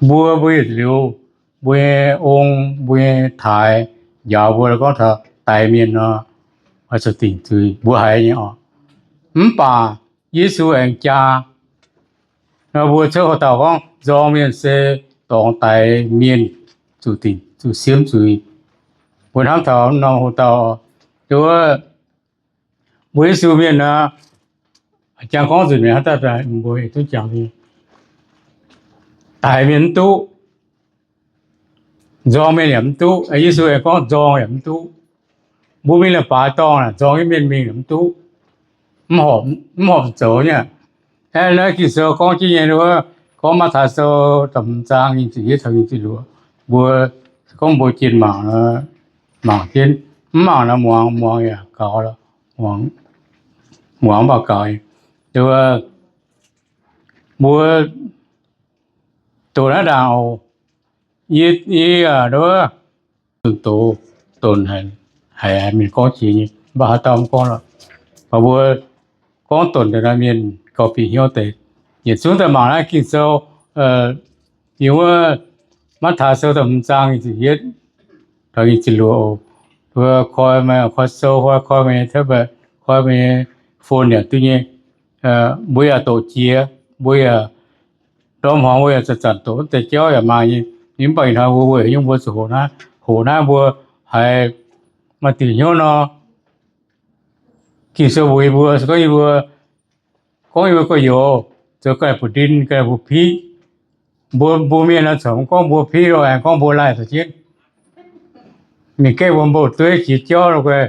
mbuo, mbuo yietc liuz, mbuo nyei ong, mbuo nyei taaix njaaux mbuo gorngv taux daix mienh nor, oix zuqc dingc zuiz, mbuo haiz nyei oc. Mv baac Yesu aengx jaa nor, mbuo cuotv houx-dauh gorngv nzorng mienh se dorngx daix mienh zuqc dingc, zuqc siemv zuiz. Mbuo hnamv taux norm houx-dauh, wuov, mbuo Yesu mienh nor, jangx gorngv nzunc mienh hnamv daaih mbuo duqv jangx, daix mienh mv duqv, nzorng mienh yaac mv duqv. Yesu aengx gorngv nzorng yaac mv duqv. Mbuo mingh leiz-baaix dorngh, nzorng nyei mienh mingh yaac mv duqv, mv horpc zoux nyei. Aeqv, naaiv Ging-Sou gorngv jienv nyei wuov, gorngv Matv^taai Sou da'hmz zaang nyei ziepc yietv taux nyei ziepc luoqc, mbuo gorngv mbuo jienh mangc, mangc jienv, mv mangc nor muangx, muangx yaac gaux, muangx mv baac gaux. Mbuo doqc naaiv ndaangc oc, yie, yie, wuov, zunh doz, donx haic, haiz mienh gorngv jiex nyei, mv baac haaix dauh mv gorngv lorqc. Mv baac mbuo gorngv donx deix nor, mienh gauh bieqc hnyouv deix. Yietc zungv daaih mangc naaiv Ging-Sou, yiem wuov Matv^taai Sou da'hmz zaang nyei ziepc yietv taux nyei ziepc luoqc oc. Mbuo koi meih koi sou, koi meih nyei tablet, koi meih nyei phone yaac duqv nyei. Mbuo yaac doqc jiex, mbuo yaac ndorm hmuangx mbuo yaac zanc-zanc doqc wuov deix jauv yaac maaih nyei. Mv baac ih hnoi mbuo weic haaix nyungc mbuo zuqc hoqc naaiv, hoqc naaiv mbuo haiz maaih diuc hnyouv nor, Ging-Sou mbuox yie mbuo, se gorngv yie mbuo, gorngv yie mbuo gorx-youz zoux ga'naaiv buoz-ndin, ga'naaiv buoz-piqv, mbuo, mbuo mienh nor corc mv gorngv mbuo piqv lorqc, aengx gorngv mbuo laih daaih jienv. Mingh gaeqv mbuo mbouh dueiv jiex jauv lo guai,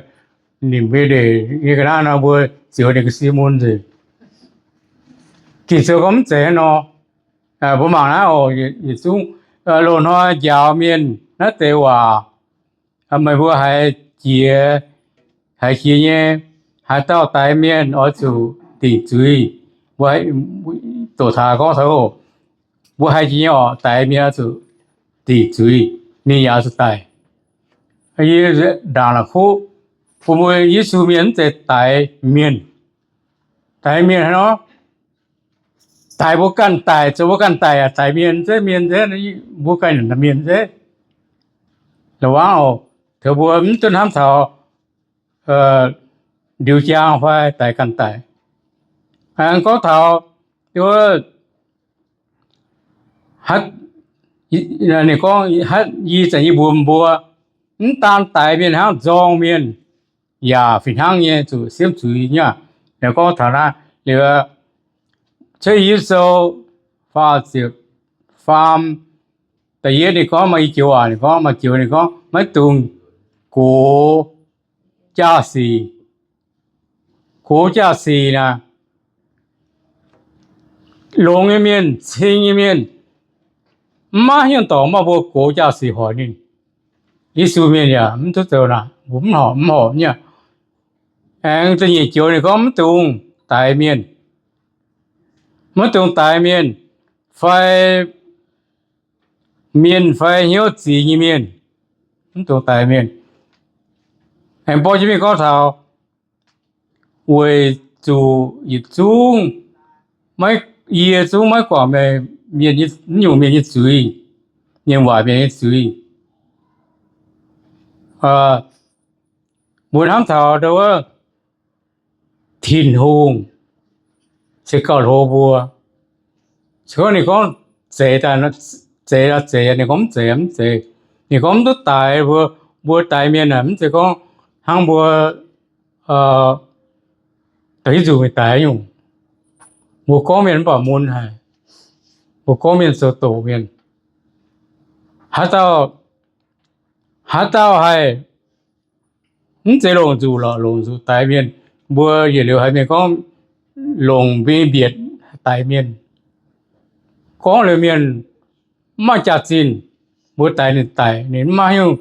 nimc mbuo ndeic nyei ga'naaiv nor, mbuo ziouc ninh ga'sie mun nzengc. Ging-Sou gorngv mv zeiz hnangv nor. Mbuo mangc naaiv oc, yietc zungv loz-hnoi njaaux mienh naaiv deix waac, meih mbuo haiz jiex, haiz jiex nyei, haaix dauh daix mienh oix zuqc dingc zuiz. Mbuo doqc taux gorngv taux, mbuo haiz jiex nyei oc, daix mienh oix zuqc dingc zuiz, ninh yaac oix zuqc daic. Yie ndaangc la'kuqv bun mbuo, Yesu mienh mv zeiz daix mienh. Daix mienh hnangv nor, daix mbuo ganh daic, zoux mbuo ganh daic, daix mienh zeiv, mienh zeiv, mbuo ganh mienh zeiv. La'wangv oc, taux mbuo mv duqv hnamv taux ndiux jaang fai daix ganh daic. Aengx gorngv taux, ninh gorngv, yie zanc yie mbuox mbuo, mv daan daix mienh hnangv, nzorng mienh yaac fih hnangv nyei zuqc siemv zuiz nyei. Ninh gorngv taux naaiv liuz, Cuotv Sou faah ziepc faam da'yietv ninh gorngv, maaih i joux waac ninh gorngv, maaih joux ninh gorngv, maiv dungx gox jaa-sic. Gox jaa-sic naaic, longx nyei mienh, cing nyei mienh, maiv hiuv dorngc maaih mbuo gox jaa-sic hoic ninh. Yesu mienh yaac mv duqv zoux naaic, mbuo mv horpc, mv horpc nyei. Aengx da'nyeic joux ninh gorngv mv dungx daix mienh. Maiv dungx daix mienh, fai mienh fai hnyouv ziex nyei mienh, mv dungx daix mienh. Aengx borqv jienv mingh gorngv taux weic zuqc yietc zungv, yie zungv maiv guangc mienh, mv nyungc mienh nyei zuiz, mienh waaic mienh nyei zuiz. Mbuo hnamv taux wuov Tin-Hungh se gauh hlo mbuo. Se gorngv ninh gorngv zeix, zeix, zeix, ninh gorngv mv zeiz, mv zeiz. Ninh gorngv mv duqv daix mbuo. Mbuo daix mienh aeqv, mv zeiz gorngv hnangv mbuo da'hiuv nzunc mingh daix nyungc. Mbuo gorngv mienh mv baac mun haic. Mbuo gorngv mienh zoux doqc mienh. Haaix dauh, haaix dauh haih mv zeiz longc nzuqc lorqc, longc nzuqc daix mienh. Mbuo yietc liuz haiz mienh gorngv longc mbietc daix mienh. Gorngv liuz mienh mv maaih jaax-zinh, mbuo daix ninh daic, ninh mv maaih haaix nyungc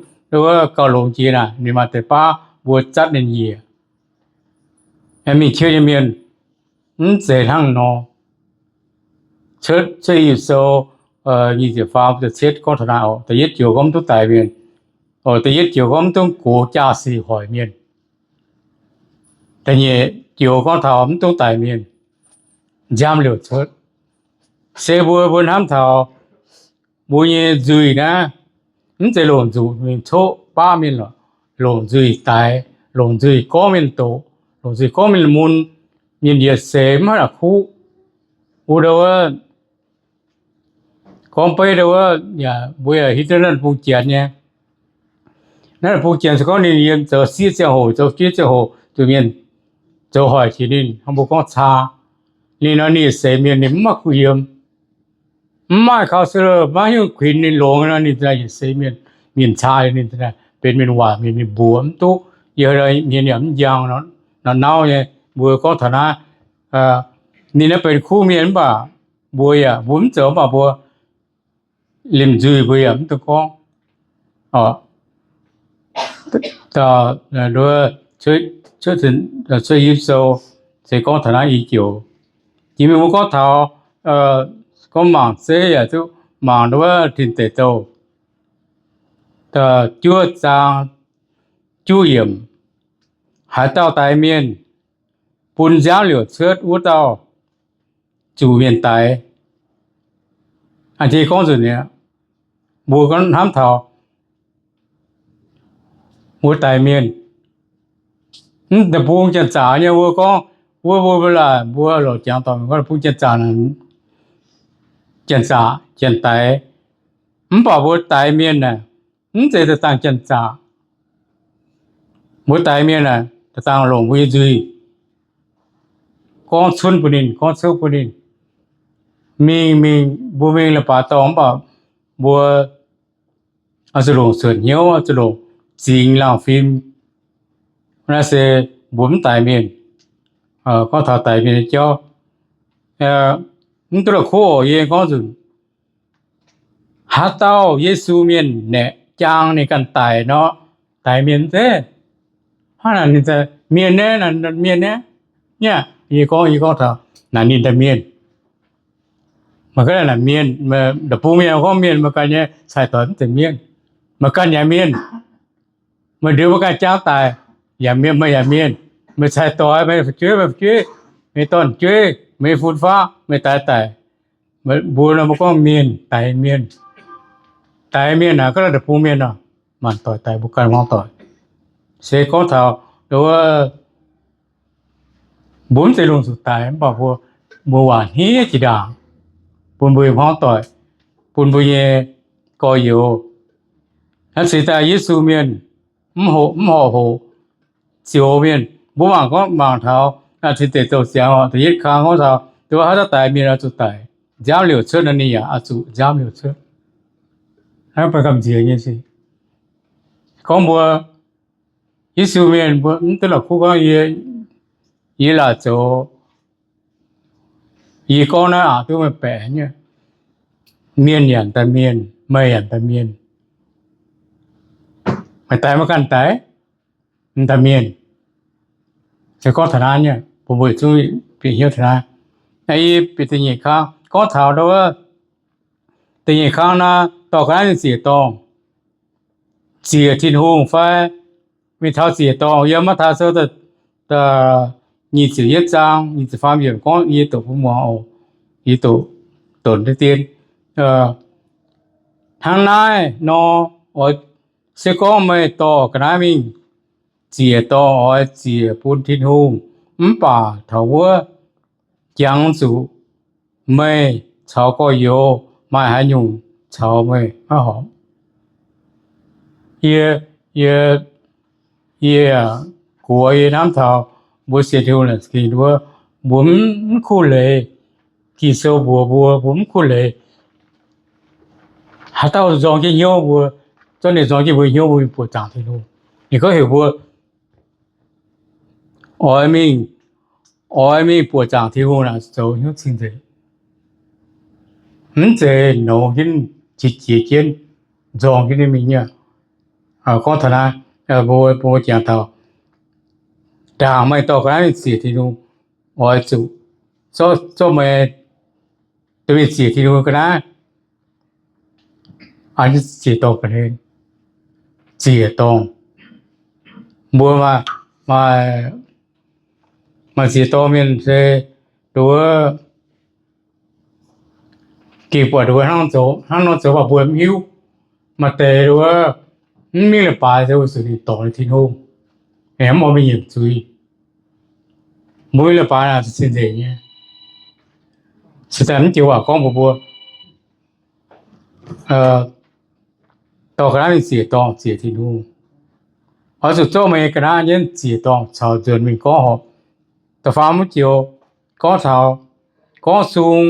gauh longx jiex naaic, ninh maaih deix baav mbuo zatv ninh njiec. Mingh qiemx nyei mienh mv zeiz hnangv nor. Cuotv, Cuotv I^yipv Sou nyic ziepc faam ziepc cietv gorngv taux naaiv oc. Da'yietv joux gorngv mv duqv daix mienh. Da'yietv joux gorngv mv duqv gox jaa-sic hoic mienh. Da'nyeic joux gorngv taux mv duqv daix mienh. Nziaamv liouc cuotv. Se mbuo, mbuo hnamv taux mbuo nyei nzuih naaiv, mv zeiz longc nzuqc mingh coqv baav mienh lorqc. Longc nzuih daix, longc nzuih gorngv mienh doqc, longc nzuih gorngv mienh mun, mienh yietc seix mv haih la'kuqv. Wuov ndau wuov, gorngv beiv ndau wuov, yaac mbuo yaac hiuv duqv naaiv bung Janx nyei. Naaiv bung Janx se gorngv ninh yiem zoux sieqv ziangh hoc, zoux jieqv ziangh hoc, zuqc mienh zoux hoic jiex ninh, hnangv mbuo gorngv caa. Ninh nor ninh yietc seix mienh ninh mv maaih kuh yiem, mv maaih kaux se maiv hiuv kuinx ninh longx nor, ninh yietc seix mienh, mienh caa ninh benx mienh waac, mienh mbuoqc mv duqv, yie hmien yaac mv njang nor, nauv nyei. Mbuo gorngv taux naaiv, ninh naaiv benx kuv mienh mv baac mbuo yaac mbuo mv zoux mv baac mbuo limh nzuih mbuo yaac mv dungx gorngv. Cuotv Yipv Sou se gorngv taux naaiv i joux. Jiex mingh mbuo gorngv taux, gorngv mangc zeiv yaac duqv mangc nduov Tin Deic Douh juov zaang juov yiemc, haaix dauh daix mienh, bun nziaamv liouc cuotv wuov dauh zuqc mienh daix. Aa, gorngv nzunc aqv, mbuo hnamv taux mbuo daix mienh, mv deic-bung janx-zaqc nyei mbuo gorngv, wuov mbuo laaic mbuo lorz jangx dorngc gorngv deic-bung janx-zaqc, janx-zaqc janx-daix, mv baac mbuo daix mienh naaic, mv zeiz daaih dangh janx-zaqc. Mbuo daix mienh naaic daaih dangh longc mbuo nyei nzuih, gorngv cunv bun ninh, gorngv cunv bun ninh. Mingh mingh mbuo mingh leiz-baaix dorngh mv baac mbuo oix zuqc longc suonc hnyouv, oix zuqc longc zingx laangh fim. Naaiv se mbuo mv daix mienh, gorngv taux daix mienh nyei jauv, mv duqv la'kuqv oc. Yie gorngv nzunc, haaix dauh Yesu mienh naeqc jaang ninh ganh daic nor, daix mienh mv zeiv. Hnangv naaic ninh mienh naaiv, mienh naaiv, yie gorngv, yie gorngv taux naaic ninh daaih mienh. Maaih ganh naaic mienh, deic-bung mienh gorngv mienh, maaih ganh nyei cai-doix mv zeiz mienh, maaih ganh yaac mienh. Meih ndiev mbuo ganh jaang daic, yaac mienh, meih yaac mienh. Meih cai-doix, meih fu'jueiv, meih fu'jueiv, meih dorn-jueiv, meih fun-faqv, meih daix daic. Mbuo nor mbuo gorngv mienh, daix mienh. Daix mienh naaic, ga'naaiv deic-bung mienh nor, maanc doic daix mbuo ganh hmuangv doic. Se gorngv taux wuov, mbuo mv zeiz lungh zuqc daix, mv baac mbuo, mbuo waac hniev jiex ndaangc, bun mbuo nyei hmuangv doic, bun mbuo nyei gorx-youz. Naaiv se daaih Yesu mienh, mv horpc hoc, zioux mienh. Mbuo mangc gorngv mangc taux Tin Deic Douh ziangx oc, da'yietv kang gorngv taux, haaix dauh daix mienh oix zuqc daic, nziaamv liouc cuotv nor, ninh yaac oix zuqc nziaamv liouc cuotv. Naaiv benx gamh nziex nyei sic. Gorngv mbuo Yesu mienh, mbuo mv duqv la'kuqv gorngv, yie laaic zoux, yie gorngv naaiv aqc duqv meih baeqc nyei. Mienh yaac daaih mienh, meih yaac daaih mienh. Meih daix meih ganh daix, m'daaih mienh. Se gorngv taux naaiv nyei, bun mbuo zungv bieqc hnyouv taux naaiv. Naaiv yie bieqc da'nyeic kang gorngv taux wuov, da'nyeic kang naaiv dorh ga'naaiv mingh ziec dorngh, ziec Tin-Hungh fai mingh taux ziec dorngh. Yiem Matv^taai Sou nyic ziepc yietv zaang nyic ziepc faam yiemc gorngv, yie doqc bun muangx oc. Yie doqc, doqc deix dien. Hnangv naaiv nor, oix, se gorngv meih dorh ga'naaiv mingh ziec dorngh, oix ziec bun Tin-Hungh, mv baac taux wuov jangx zuqc meih caux gorx-youz maaih haaix nyungc caux meih maiv horpc. Yie, yie, yie, yie hnamv taux mbuo sienx Tin-Hungh laaic gengh wuov, mbuo mv kuv leiz. Ging-Sou mbuox mbuo, mbuo mv kuv leiz. Haaix dauh nzorng jienv hnyouv mbuo, zorqv ninh nzorng jienv mbuo hnyouv, mbuo mingh buoqc zaangc Tin-Hungh. Ninh gorngv heuc mbuo oix mingh, oix mingh buoqc zaangc Tin-Hungh naaic zoux hnyouv cing-nzengc, mv zeiz nongx jienv qiex jiez jienv nzorng jienv ninh mingh nyei. Gorngv taux naaiv, mbuo, mbuo jangx taux ndaangc meih dorh ga'naaiv mingh ziec Tin-Hungh, oix zuqc zorqv, zorqv meih dorh mingh ziec Tin-Hungh ga'naaiv, ziec dorngh ga'hlen, ziec dorngh. Mbuo maaih, maaih ziec dorngh mienh se nduov Dingc buatc nduov hnangv nor zoux, hnangv nor zoux baac mbuo mv hiuv. Maaih deix nduov mv mingh leiz-baaix se weic zuqc ninh dorngc ninh Tin-Hungh, ninh mv oix mingh nyiemc zuiz. Mbuo mingh leiz-baaix naaic cing-nzengc nyei. Se daaih mv joux waac gorngv mbuox mbuo, dorh ga'naaiv mingh ziec-dorngh ziec Tin-Hungh. Oix zuqc zorqv meih nyei ga'naaiv jienv ziec-dorngh caux nzuonx mingh gorngv horpc. Da'faam mv joux gorngv taux gorngv sung,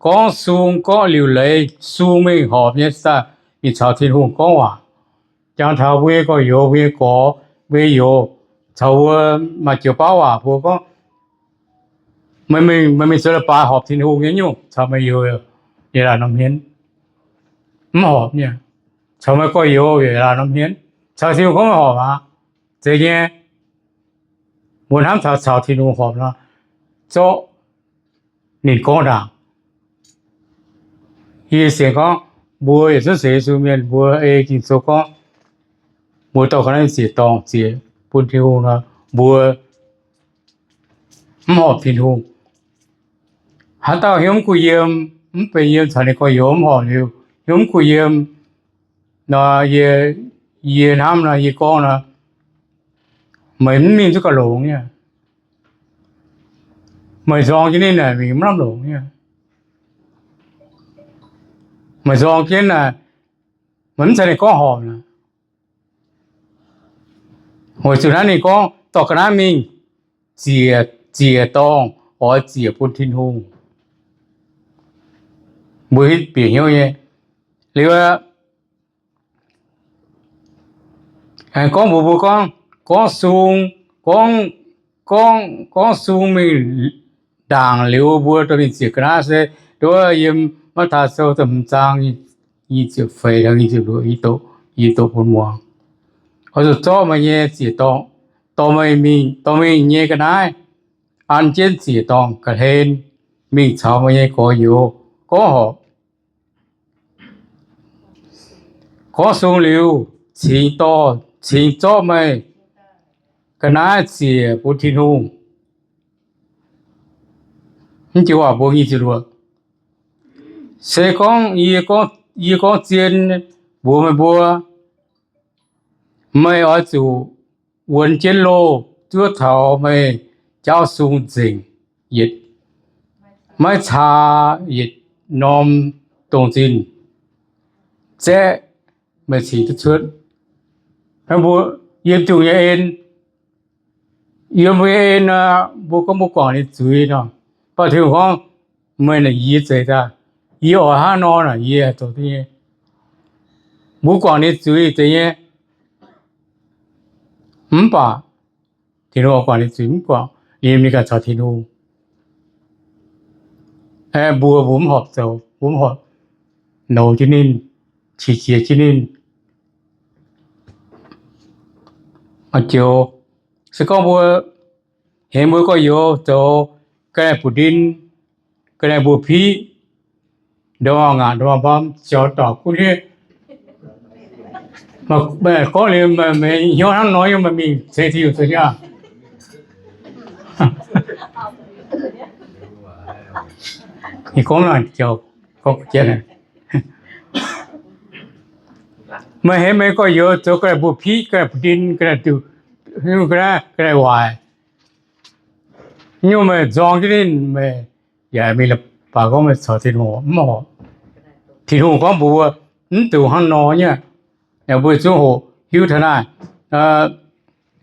gorngv sung gorngv liuc leiz sung mingh horpc nyei se daaih mingh caux Tin-Hungh gorngv waac. Jangx taux mbuo nyei gorx-youz, mbuo nyei gorx, mbuo nyei youz, caux mbuo maaih joux baav waac mbuo gorngv, meih mingh zueiz leiz-baaix horpc Tin-Hungh nyei nyungc caux meih youz yaac laanh norm hmien. Mv horpc nyei. Caux meih gorx-youz yaac laanh norm hmien. Caux Tin-Hungh gorngv horpc aqv. Zeiz nyei. Mbuo hnamv taux caux Tin-Hungh horpc nor, zorqv ninh gorngv ndaangc. Yie sienx gorngv mbuo yietc zungv sienx Yesu mienh mbuo ei Ging-Sou gorngv, mbuo dorh ga'naaiv ziec-dorngh ziec bun Tin-Hungh nor, mbuo mv horpc Tin-Hungh. Haaix dauh hnyouv mv kuh yiem, mv benx yiem caux ninh gorx-youz mv horpc liuz, hnyouv mv kuh yiem nor, yie, yie hnamv nor, yie gorngv nor, meih mv mingh zuqc gauh longx nyei. Meih nzorng jienv ninh naaic mingh mv lamh longx nyei. Meih nzorng jienv naaic, meih mv caux ninh gorngv horpc naaic. Weic zuqc naaiv ninh gorngv dorh ga'naaiv mingh ziec, ziec-dorngh oix ziec bun Tin-Hungh. Mbuo hitv bieqc hnyouv nyei. Liuz aqv, gorngv mbuox mbuo gorngv, gorngv sung, gorngv, gorngv, gorngv sung mingh ndaangc liuz mbuo dorh mingh ziec ga'naaiv se, nduov yiem Matv^taai Sou da'hmz zaang nyic ziepc feix taux nyic ziepc luoqc, yie doqc bun muangx. Oix zuqc zorqv meih nyei ziec-dorngh dorh mingh, dorh mingh nyei ga'naaiv an jienv ziec-dorngh ga'hlen mingh caux meih nyei gorx-youz gorngv horpc. Gorngv sung liuz, cingx dorh, cingx zorqv meih ga'naaiv ziec bun Tin-Hungh. Mv joux waac mbuo nyic ziepc luoqc. Se gorngv yie gorngv, yie gorngv zien mbuox meih mbuo, meih oix zuqc wuonx jienv loh zuov taux meih jaauv sung nzengc, yietc maiv caa yietc norm dongh zinh zaeqv meih cingx duqv cuotv. Mbuo yiem zuqc nyei en, yiem mbuo nyei en, mbuo gorngv mbuo guangc ninh zuiz nor, baac Tin-Hungh gorngv, meih naaic yie zeiz daaih, yie oix hnangv nor naaic yie zoux duqv nyei. Mbuo guangc ninh zuiz zeiz nyei, mv baac Tin-Hungh oix guangc ninh zuiz mv guangc, ninh ganh caux Tin-Hungh. Mbuo, mbuo mv horpc zoux, mbuo mv horpc nouz jienv ninh, qiex jiez jienv ninh. Maaih joux, se gorngv mbuo hemx mbuo gorx-youz zoux ga'naaiv buoz-ndin, ga'naaiv mbuo piqv, ndorm ngaanc ndorm mbam ziouc dorc gunv hniev. Gorngv liuz meih hnyouv hnangv nor, meih mingh ceng Tin-Hungh zoux nyei aqv. Meih hemx meih gorx-youz zoux ga'naaiv mbuo piqv, ga'naaiv buoz-ndin, ga'naaiv duqv, ga'naaiv waaic, nyungc meih nzorng jienv ninh, meih yaac mingh leiz-baaix gorngv meih caux Tin-Hungh mv horpc. Tin-Hungh gorngv mbuox mbuo, mv dungx hnangv nor nyei. Mbuo zungv hoqc hiuv taux naaiv.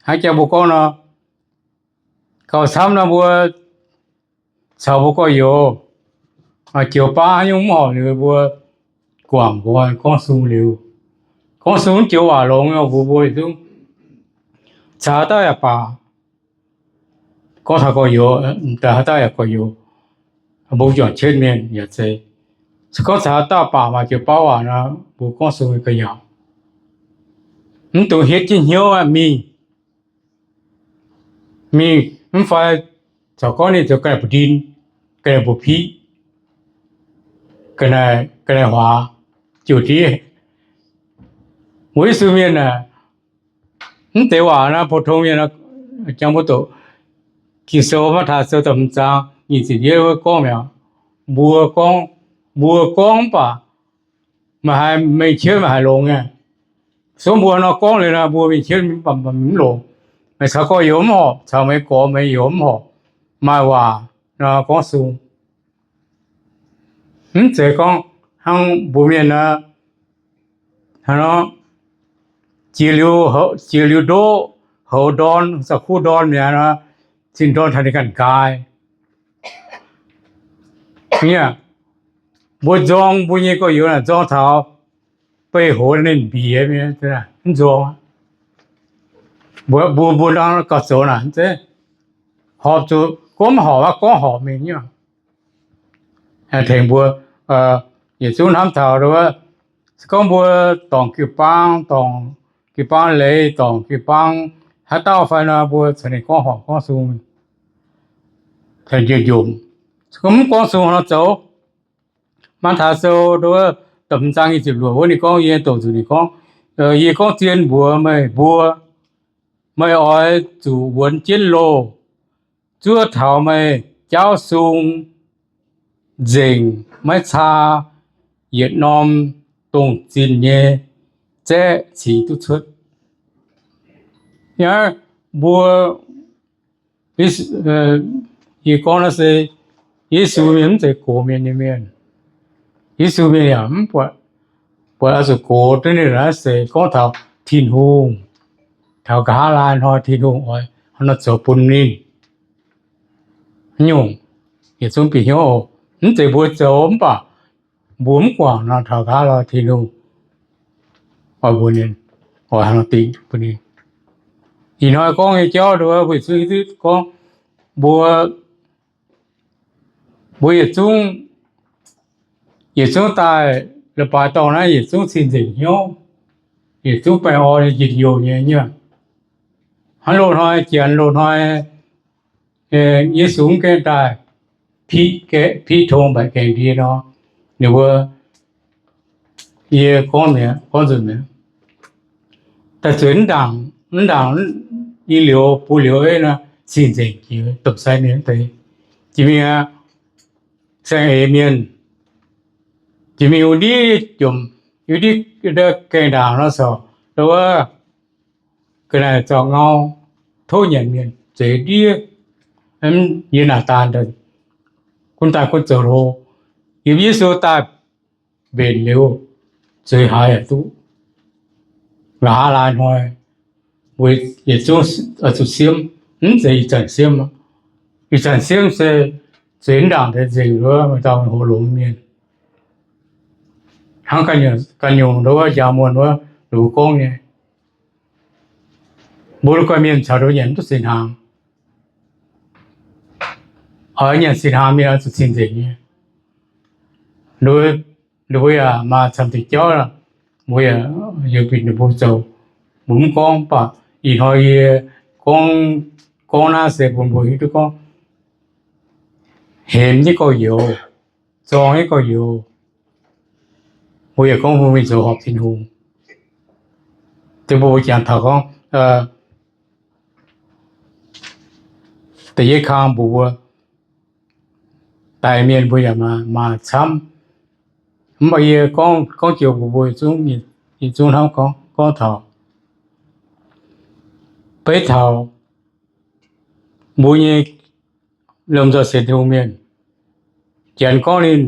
Hnangv jang mbuo gorngv nor, gauh camv nor mbuo caux mbuo gorx-youz, joux baav haaix nyungc mv horpc liuz mbuo guangc mbuo gorngv sung liuz, gorngv sung mv joux waac longx nor mbuox mbuo zungv caux haaix dauh yaac baac, gorngv taux gorx-youz, daaih haaix dauh yaac gorx-youz, mbuo juangc qienv mienh yaac zeiz. Se gorngv caux haaix dauh baac maaih joux baav waac nor, mbuo gorngv sung ga'nyaauc. Mv dungx hietv jienv hnyouv mingh, mingh mv fai caux gorngv ninh zoux ga'naaiv buoz-ndin, ga'naaiv mbuo piqv, ga'naaiv huaax, jiu diev. Mbuo Yesu mienh aah, mv deix waac naaiv pou-tong mienh, jangx mbuo doqc Ging-Sou, Matv^taai Sou da'hmz zaang nyic ziepc yietv wuov gorngv mi'aqv. Mbuo gorngv mbuo gorngv mv baac maaih haaix mengh qiemv maaih haaix longx nyei. Sou mbuo nor gorngv liuz nor, mbuo mengh qiemv mv baac mv longx. Meih caux gorx-youz mv horpc, caux meih gorx meih youz mv horpc, maaih waac nor gorngv sung. Mv zeiz gorngv hnangv mbuo mienh nor, hnangv nor, jiex liuz, jiex liuz ndoqv, houx ndorn, zaux kuv ndorn mi'aqv nor, zinh ndorn taux ninh ganh nqaai. Mbuo nzorng mbuo nyei gorx-youz naaic nzorng taux beih hoz ninh mbiex mienh mv nzorng. Mbuo, mbuo, mbuo nor gauh zoux naaic, horpc zuqc gorngv mv horpc aqv, gorngv horpc mingh nyei. Tengx mbuo yietc zungv hnamv taux, se gorngv mbuo dorngc jiu-baang, dorngc jiu-baang leiz, dorngc jiu-baang haaix dauh fai nor, mbuo caux ninh gorngv horpc gorngv sung, njomc. Se gorngv mv gorngv sung nor zoux. Matv^taai Sou da'hmz zaang nyic ziepc luoqc wuov ninh gorngv, yie doqc zuqc ninh gorngv, yie gorngv zien mbuox meih mbuo, meih oix zuqc wuonx jienv loh, zuov taux meih jaauv sung nzengc maiv caa, yietc norm dongh zinh nyei zaeqv cingx duqv cuotv. Aa, mbuo, yie gorngv naaiv se Yesu mienh, mv zeiz gox mienh nyei mienh. Yesu mienh yaac mv buatc, buatc oix zuqc gox duqv ninh naaiv se gorngv taux Tin-Hungh, taux nqa'haav laai hnoi Tin-Hungh oix hnangv nor zoux bun ninh. Nyungc, yietc zungv bieqc hnyouv oc. Mv zeiz mbuo zoux mv baac mbuo mv guangc nor, taux nqa'haav laai Tin-Hungh oix mbuox ninh, oix hnangv nor dingc bun ninh. Ih hnoi gorngv nyei jauv nduov, mbuo yietc zungv hiuv duqv gorngv mbuo, mbuo yietc zungv, yietc zungv daaih leiz-baaix dorngh naaiv yietc zungv cing-nzengc hnyouv, yietc zungv baengh orn njien-youh nyei nyuonh. Hnangv loz-hnoi, janx loz-hnoi, Yesu mv gaengh daaih piqv tong mbaeqc gaengh ndie nor, ninh mbuo, yie gorngv mi'aqv, gorngv nzunc mi'aqv, daaih zueiz mv ndaangc, mv ndaangc i liuz buo liuz ei nor, cing-nzengc jiex domh sai mienh deix. Jiex mingh aqv, saeng-eix mienh, jiex mingh wuov ndiev jomc, wuov ndiev gaengh ndaangc nor corc, wuov ga'naaiv zorc ngau, tov nyanc mienh zeix ndiev, yie naaic daan, gunv daaih gunv zoux hlo. Yiem Yesu daaih mbenc liuz, zueiz haaix yaac duqv. Nqa'haav laai hnoi, mbuo yietc zungv zuqc siemv, mv zeiz ih zanc siemv. Ih zanc siemv se zueiz mv ndaangc deix nzengc wuov, maaih dauh hlo longx mienh. Hnangv ganh nyungc nduov, njaa muonh wuov, ninh mbuo gorngv nyei, mbuo la'guaih mienh caux nduov nyanc mv duqv sin hnaangx. Oix nyanc sin hnaangx mienh oix zuqc cing-nzengc nyei. Ninh mbuo yaac maaih camv deix jauv, mbuo yaac yungz bieqc ninh mbuo zoux. Mbuo mv gorngv, mv baac ih hnoi yie gorngv, gorngv naaiv se bun mbuo hiuv duqv gorngv, hemx nyei gorx-youz, zorng nyei gorx-youz, mbuo yaac gorngv mbuo mingh zoux horpc Tin-Hungh. Deix mbuo jangx taux gorngv, da'yietv kang mbuox mbuo, daix mienh mbuo yaac maaih camv. Mv baac yie gorngv, gorngv joux mbuox mbuo yietc zungv hnamv gorngv, gorngv taux, beiv taux mbuo nyei lomh nzoih sienx Tin-Hungh mienh, janx gorngv ninh,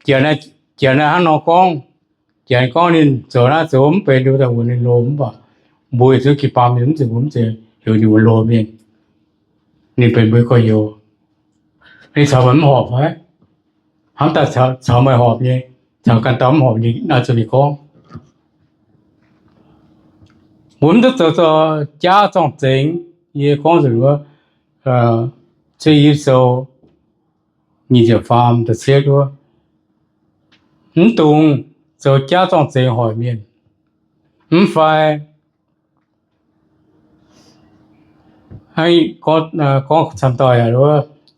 janx, janx naaiv hnangv nor gorngv, janx gorngv ninh zoux naaiv zoux mv benx, ninh mbuo daaih wuonx ninh loh, mv baac mbuo yietc zungv jiu-baang mienh mv zeiz, mbuo mv zeiz heuc ninh wuonx loh mienh. Ninh benx mbuo gorx-youz. Ninh caux meih mv horpc fai? Hnamv daaih caux meih horpc nyei, caux ganh dauh mv horpc nyei naaiv zuqc ninh gorngv. Mbuo mv duqv zoux, zoux jaav zorng-zengx. Yie gorngv nzunc wuov, Cietv Sou nyic ziepc faam da'cietv wuov, mv dungx zoux jaav zorng-zengx hoic mienh, mv fai gorngv camv doic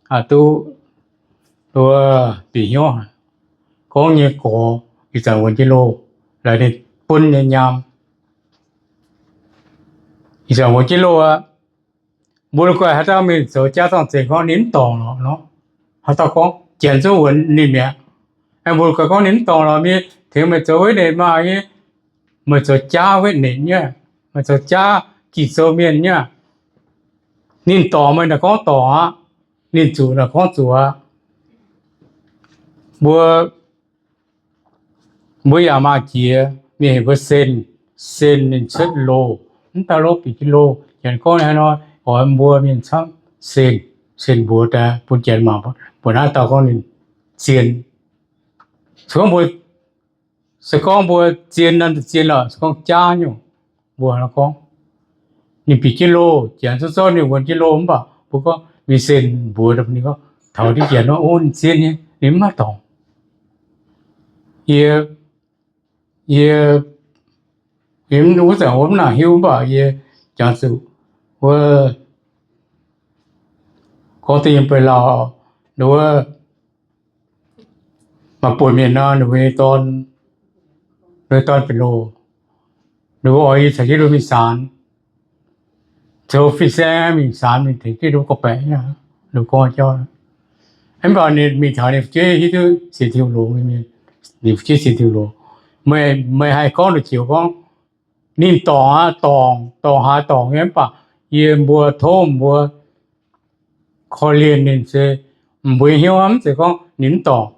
aqv, duqv, duqv bieqc hnyouv, gorngv nyei gorx ih zanc wuonx jienv loh, laaix ninh buonv nyei nyaam, ih zanc wuonx jienv loh aqv. Mbuo la'guaih haaix dauh mingh zoux jaav zorng-zengx gorngv ninh mv dorngc lorqc nor, haaix dauh gorngv janx zungv wuonx ninh mi'aqv. Aengx mbuo gorngv ninh mv dorngc lorz mienh tengx meih zoux wetv nenc maah nyei, meih zoux jaav wetv nenc nyei, meih zoux jaav Ging-Sou mienh nyei. Ninh dorngc meih naaic gorngv dorngc aqv, ninh zuqc naaic gorngv zuqc aqv. Mbuo, mbuo yaac maaih jiex mienh heuc mbuo Sen, Sen ninh cuotv loz, mv daaih lov bieqc jienv loz. Janx gorngv haaix nor, oix mbuo mienh camv Sen, Sen mbuox daaih bun janx mangc, mbuo naaiv dauh gorngv ninh zien. Se gorngv mbuo, se gorngv mbuo zien naaiv zien lorqc, se gorngv jaav nyungc, mbuo gorngv ninh bieqc jienv loz, janx zorqv ninh wuonx jienv loz mv baac mbuo gorngv mingh Sen mbuox ninh gorngv taux diqv janx nor, o, ninh zien nyei, ninh mv maaih dorngc. Yie, yie, yie wuov zanc wuov mv nangc hiuv mv baac yie jangx zuqc wuov gorngv deix yiem Beiv Lauh, wuov maaih buonc mienh nor, ninh mbuo dorn, ninh mbuo dorn benx loz, ninh mbuo oix yie caux jienv ninh mbuo mingh saanx, zoux fin-saeng mingh saanx mingh tengx jienv ninh mbuo gorngv-baeqc. Ninh mbuo gorngv jauv, mv baac ninh mingh taux ninh fu'jueiv hiuv duqv sienx Tin-Hungh loz, ninh fu'jueiv sienx Tin-Hungh loz. Meih, meih haih gorngv nduqc joux gorngv ninh dorngc aqv, dorngc, dorngc haaix dorngc nyei, mv baac yie mbuo tov mbuo korv-lienh ninh se, mbuo hnyouv mv zeiz gorngv ninh mv dorngc.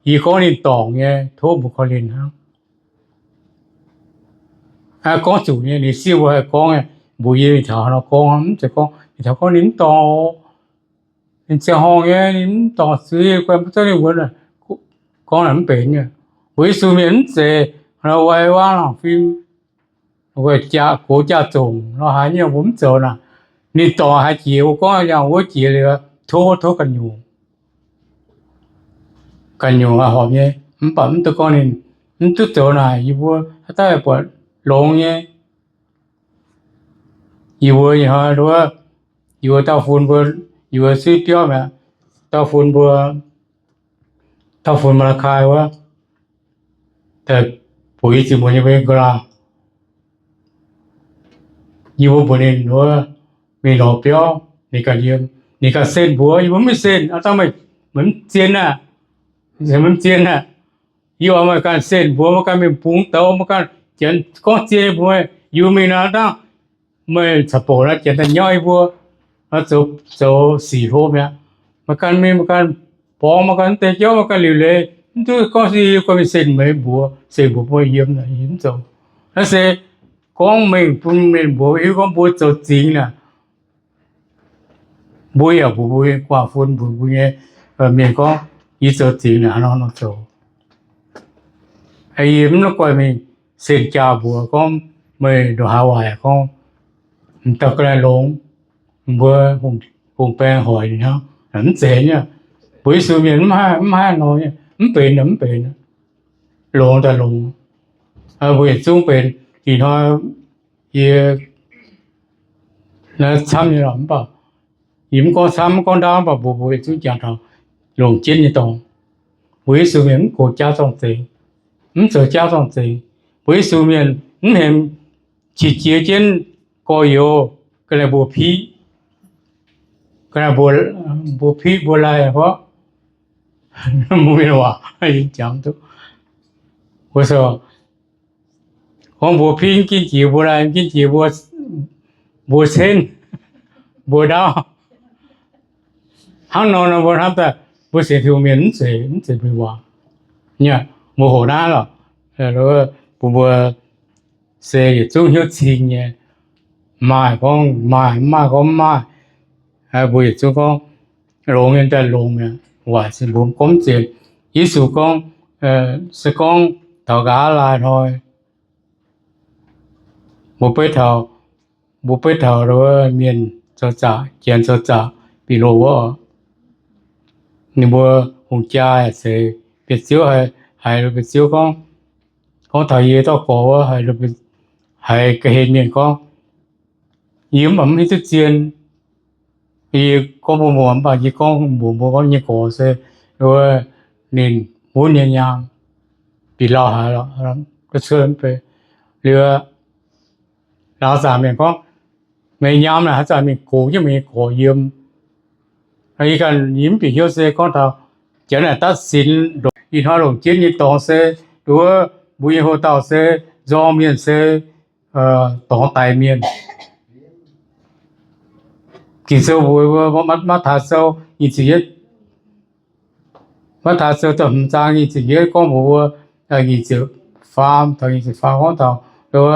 Yie gorngv ninh dorngc nyei, tov mbuo korv-lienh hnangv. Gorngv zuqc nyei, ninh siev mbuo haih gorngv, mbuox yie mingh taux haaix nor gorngv, mv zeiz gorngv mingh taux gorngv ninh mv dorngc, ninh ziangh horngh nyei, ninh mv dorngc zuiz, guai mv zorqv ninh wuonx. Gorngv naaic mv benx nyei. Mbuo Yesu mienh mv zeiz hnangv nor wai waav lorngh fim, gox jaa-zongc nor haaix nyungc mbuo mv zoux naaic. Ninh dorngc haaix jiex mbuo gorngv yangh wuov jiex liuz, tov, tov ganh nyungc, ganh nyungc horpc nyei. Mv baac mv duqv gorngv ninh mv duqv zoux naaic, yie mbuo haaix dauh buatc longx nyei. Yie mbuo ih hnoi, yie mbuo dauh fun mbuo, yie mbuo suiv biauv mi'aqv, dauh fun mbuo, dauh fun Maa^laa^kai wuov, mbuox yie ziqc muonz nyei mbuo nyei nqa'haav, yie mbuo mbuox ninh wuov, mingh lorz biauv ninh ganh yiem, ninh ganh sen mbuox, yie mbuo mv mingh sen. Aa, dangh meih, meih mv zien aqv, meih mv zien aqv. Yie oix meih ganh sen mbuox, meih ganh mingh bungx douz, meih ganh janx gorngv zien nyei mbuox, yie mbuo mingh nor dangh meih caux bouc naaiv janx daaih nyauv yie mbuo, zoux sic hlo mi'aqv. Meih ganh mingh, meih ganh borngz, meih ganh deix jauv, meih ganh liuc leiz, mv duqv gorngv se yie gorngv mingh sen meih mbuox, sen mbuox mbuo yiem, yie mv zoux. Naaiv se gorngv mengh bun mienh mbuox hiuv gorngv mbuo zoux zingx naaic. Mbuo yaac mbuox mbuo nyei guaax fun, mbuox mbuo nyei mienh gorngv, yie zoux zingx naaic, hnangv nor nor zoux. Yie mv la'guaih mingh sen jaa mbuox gorngv meih ndongc haaix waaic gorngv m'dauh ga'naaiv longx, mbuo hungh baeng hoic ninh hnangv. Mv zeiz nyei. Mbuo Yesu mienh mv haih, mv haih nor nyei, mv benx, mv benx. Longx daaih longx. Mbuo yietc zungv benx. Ih hnoi yie camv nyei lorqc, mv baac yie mv gorngv camv, mv gorngv ndaauv, mv baac mbuox mbuo yietc zungv jangx taux longc jienv nyei dorngx. Mbuo Yesu mienh mv gox jaav zorng-zengx, mv zoux jaav zorng-zengx. Mbuo Yesu mienh mv hemx qiex jiez jienv gorx-youz ga'naaiv mbuo piqv, ga'naaiv mbuo, mbuo piqv mbuo laih gorngv, mbuo mienh waac jangx duqv. Wuov gorngv mbuo piqv mv ginv jiex mbuo laih, mv ginv jiex mbuo, mbuo cenv, mbuo ndaauv. Hnangv nor nor mbuo hnamv daaih mbuo sienx Tin-Hungh mienh mv zeiz, mv zeiz mbuo waac. Mbuo hoqc naaiv lorqc, bun mbuo se yietc zungv hnyouv cing nyei. Maaih gorngv maaih, mv maaih gorngv mv maaih. Mbuo yietc zungv gorngv longx nyei daaih longx mi'aqv. Waaic se mbuo gorngv mv zeiz. Yesu gorngv, se gorngv taux nqa'haav laai hnoi, mbuo beiv taux, mbuo beiv taux mienh zoux zaqc, janx zoux zaqc bieqc loz wuov, ninh mbuo hungh jaa seix bietc ziouv, haiz bietc ziouv gorngv, gorngv taux yie dauh gorx wuov, haiz ga'hlen mienh gorngv, yie mv baac mv hiuv duqv zien. Yie gorngv mbuo muoz, mv baac yie gorngv mbuox mbuo gorngv nyei gorx se wuov, ninh hunv nyei nyaam bieqc lauh haic lorqc, cuotv mv bei. Liuz laauc zaangc mienh gorngv, meih nyaam naaic haaix zanc mingh gox jienv meih nyei gorx yiem. Yie ganh yie mv bieqc hnyouv se gorngv taux janx naaic dapv sinx ndongc Ih hnoi longc jienv nyei dorngx se, nduov, mbuo nyei hoc-dauh se nzorng mienh se dorngx daix mienh. Ging-Sou mbuox mbuo, Matv^taai Sou nyic ziepc yietv, Matv^taai Sou da'hmz zaang nyic ziepc yietv gorngv mbuox mbuo, nyic ziepc faam, taux nyic ziepc faam gorngv taux, nduov,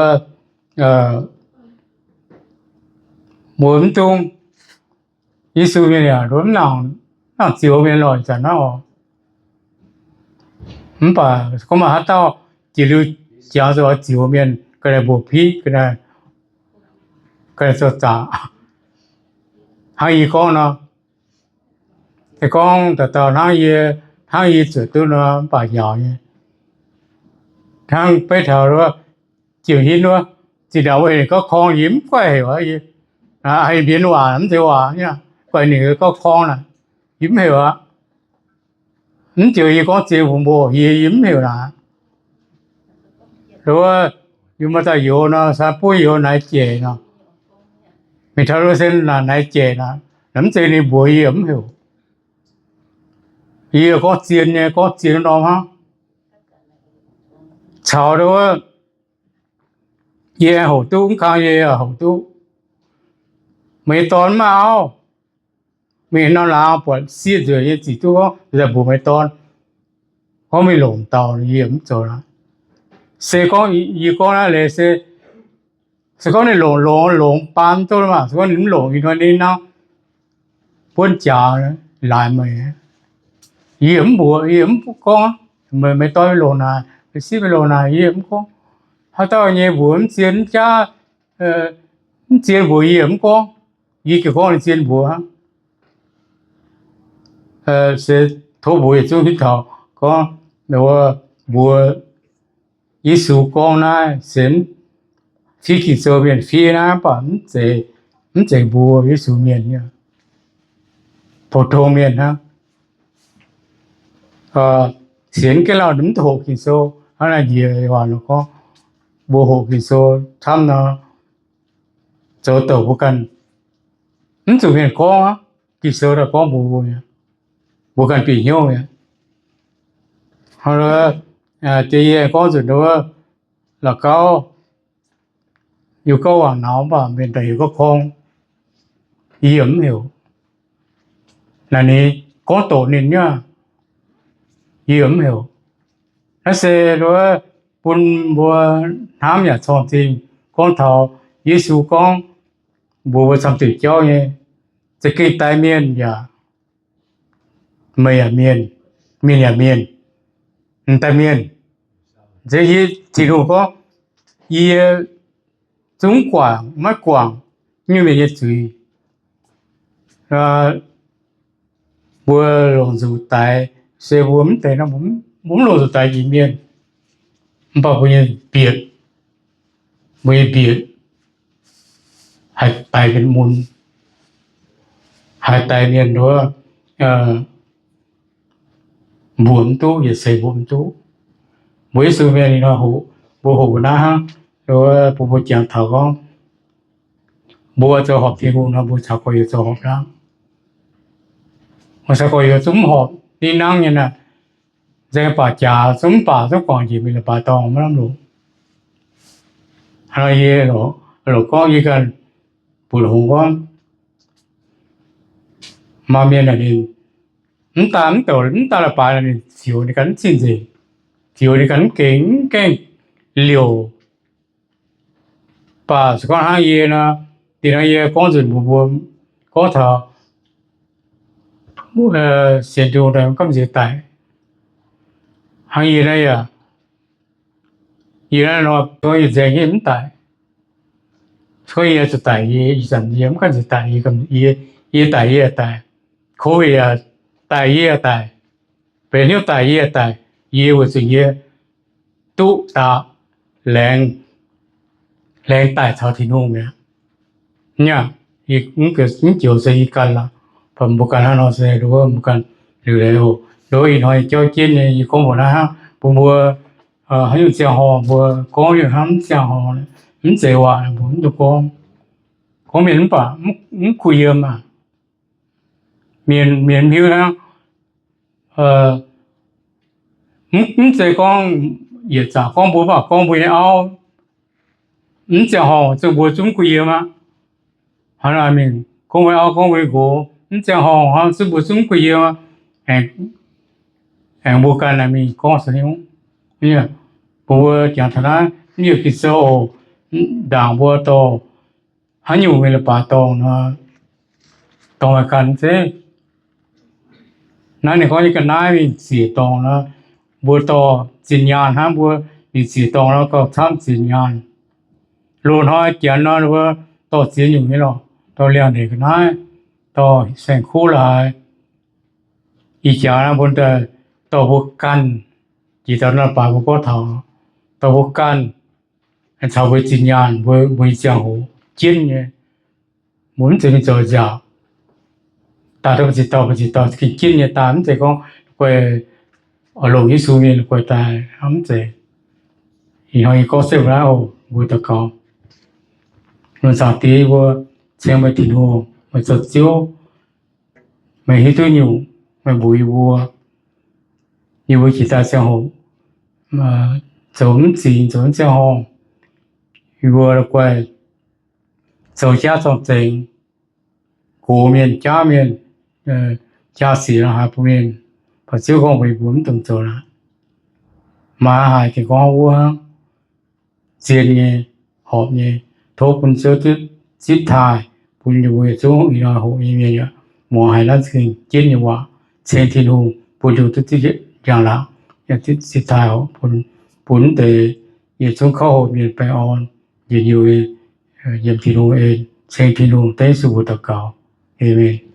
mbuo mv dungx, Yesu mienh yaac nduov mv nangc, mv nangc zioux mienh lorqc, ih zanc naaiv oc. Mv baac gorngv maaih haaix dauh jiex liuz jangx zuqc oix zioux mienh, ga'naaiv mbuoqc piqv, ga'naaiv zoux zaqc. Hnangv yie gorngv nor, se gorngv dauh dauh hnangv yie, hnangv yie zuotc duqv nor, mv baac njaaux nyei. Hnangv beiv taux wuov, Jiex hingv wuov, zinh ndaangc wuov heuc ninh gorngv korng, yie mv guaih heuc aqv. Haiz mbienx waac mv zeiz waac, guaih ninh gorngv korng naaic, yie mv heuc aqv. Mv joux yie gorngv zien mbuox mbuo, yie, yie mv heuc naaic. Wuov, yie maaih dauh youz nor, sa buov youz naaiv jaic nor, mingh taux luo sen naaic, naaiv jaic naaic, mv zeiz ninh mbuox yie mv heuc. Yie gorngv zien nyei, gorngv zien norm hnangv. Caux wuov, yie aengx hoqc duqv, mv kang yie hoqc duqv. Meih nyei dorn mv maaih auv, mingh norm laangz buatc sieqv nzueic nyei zic duqv gorngv, mbuox meih dorn, gorngv mingh longc dauh, yie mv zoux aqv. Se gorngv yie gorngv naaiv leiz se, se gorngv ninh longc, longc, longc baan duqv maah, se gorngv ninh mv longc, ih hnoi ninh nangv buonv jaax laaix meih. Yie mv mbuox, yie mv gorngv, meih dorn mingh longc naaic, meih sieqv mingh longc naaic, yie mv gorngv. Haaix dauh nyei mbuox mv zien mv jaav, mv zien mbuox yie mv gorngv. Yie gengh gorngv ninh zien mbuox hnangv. Se tov mbuox yietc zungv hiuv taux gorngv, mbuox Yesu gorngv naaiv se fiev Ging-Sou mienh fiev naaiv, mv baac mv zeiz mbuo Yesu mienh, pou-tong mienh hnangv. Sienx gengh lauh mv hoqc Ging-Sou. Hnangv naaiv njiec waac gorngv, mbuo hoqc Ging-Sou camv nor, zoux douc mbuo ganh, mv zuqc mienh gorngv aqv. Ging-Sou daaih gorngv mbuox mbuo mi'aqv. Mbuo ganh bieqc hnyouv mi'aqv. Jiex yie gorngv nzunc wuov, la'gauv, yie gorngv wangc naux mv baac mienh daaih heuc gorngv korng, yie mv heuc. Naaic ninh gorngv doqc ninh nyei, yie mv heuc. Naaiv se wuov, bun mbuo hnamv yaac corng zingh gorngv taux Yesu gorngv mbuox mbuo camv diuc jauv nyei, za'gengh daix mienh yaac, meih yaac mienh, mienh yaac mienh, m'daaih mienh. Nziex yie, Tin-Hungh gorngv, yie zungv guangc maiv guangc nyungc mienh nyei zuiz. Mbuo longc nzuqc daix, se mbuo mv deix nor, mbuo mv longc nzuqc daix jiex mienh, mv baac mbuo nyei bieqc, mbuo nyei bieqc haih daix benx mun, haih daix mienh nduov, mbuox mv duqv, yietc seix mbuox mv duqv. Mbuo Yesu mienh ninh nor hoqc, mbuo hoqc mbuo naaiv hnangv, bun mbuo jangx taux gorngv, mbuo zoux horpc Tin-Hungh nor, mbuo caux gorx-youz zoux horpc hnangv. Mbuo caux gorx-youz zungv mv horpc, ninh nangv nyei naaic, nzaeng baac jaax zungv mv baac zungv guangc njiec mingh leiz-baaix dorngh maiv lamh longc. Hnangv nor yie loc gorngv yie ganh buatc hngongx gorngv, maaih mienh naaic ninh mv daaih mv douc mv daaih leiz-baaix naaic ninh zioux ninh ganh mv cing-nzengc, zioux ninh ganh mv gengh mv gaengh liouc. Mv baac se gorngv hnangv yie nor, diex nor yie gorngv nzunc mbuox mbuo gorngv taux sienx Tin-Hungh daaih mv gamh nziex daic. Hnangv yie naaiv yaac, yie naaiv nor gorngv yie nzaeng nyei mv daic. Se gorngv yie zuqc daic, yie ih zanc yie mv gamh nziex daic, yie, yie daic yie yaac daic. Covid yaac daic yie yaac daic. Benx hnyouv daic yie yaac daic. Yie weic zuqc yie duqv daaih laengz, laengz daic caux Tin-Hungh mi'aqv. Aav, mv joux se yie ganh lorqc. Mv baac mbuo ganh hnangv nor se nduov mbuo ganh liuc leiz oc. Nduov ih hnoi jauv jienv nyei yie gorngv mbuox naaiv hnangv, bun mbuo haaix nyungc ziangh horngh mbuo gorngv nyungc hnangv, mv ziangh horngh, mv zeiz waac mbuo mv dungx gorngv. Gorngv mienh mv baac mv kuh yiem aac. Mienh, mienh mv hiuv hnangv, Mv zeiz gorngv yietc zaqc gorngv mbuo, mv baac gorngv mbuo nyei auv, mv ziangh horngc zungv mbuo zungv gu'nyuoz aqv. Hnangv naaic mingh gorngv mbuo auv, gorngv mbuo nqox, mv ziangh horngc hnangv zungv mbuo zungv gu'nyuoz aqv. Aengx mbuo ganh naaic mingh gorngv se, mbuo jangx taux naaiv mv yiemh Ging-Sou oc, ndaangc mbuo dorh haaix nyungc mingh leiz-baaix dorngh nor, dorngx maaih ganh zeiv. Naaiv ninh gorngv nyei ga'naaiv mingh ziec dorngh nor, mbuo dorh zinh nyaanh hnangv, mbuo mingh ziec dorngh nor gauh camv zinh nyaanh. Loz-hnoi Janx nor mbuo dorh ziex nyungc nyei lorqc, dorh liangx-ndeic ga'naaiv, dorh saeng-kuv la'haaix. Ih jaax naaiv mbuo daaih dorh mbuo ganh, jiex dauh naaiv baaix mbuo gorngv taux, dorh mbuo ganh caux mbuo zinh nyaanh, mbuo, mbuo nyei ziangh hoc jienv nyei. Mbuo mv zeiz mingh zoux nziaauc, daaih dorh mbuo ziex dauh, mbuo ziex dauh gengh jienv nyei daaih, mv zeiz gorngv guei oix longc Yesu mienh guei daaih, mv zeiz. Ih hnoi yie gorngv se mbuo naaiv oc, mbuo daux gaux. Lunx zaangc Diex, yie mbuo ceng meih Tin-Hungh, meih zoux Ziouv, meih hiuv duqv nyungc, meih mbuox yie mbuo, yie mbuo jiex daaih ziangh hoc zoux mv zingx, zoux mv ziangh horngh, yie mbuo la'guaih zoux jaav zorng-zengx, gox mienh, jaav mienh, jaa-sic la'haaix bun mienh. Baac Ziouv gorngv mbuox yie mbuo mv dungx zoux aqv. Maaih haaix gengh gorngv wuov hnangv, zien nyei, horpc nyei. Tov bun Ziouv zipv taaih bun yie mbuo yietc zungv ih hnoi hoqc nyei mienh yaac muangx haiz naaiv zingh jienv nyei waac, ceng Tin-Hungh bun Tin-Hungh duqv zipv njang-laangc, zipv taaih horpc bun, bun mv deix yietc zungv kouv hoqc mienh baengh orn, njien-youh, yiem Tin-Hungh en. Ceng Tin-Hungh dengv Yesu mbuox daux gaux. Aamen.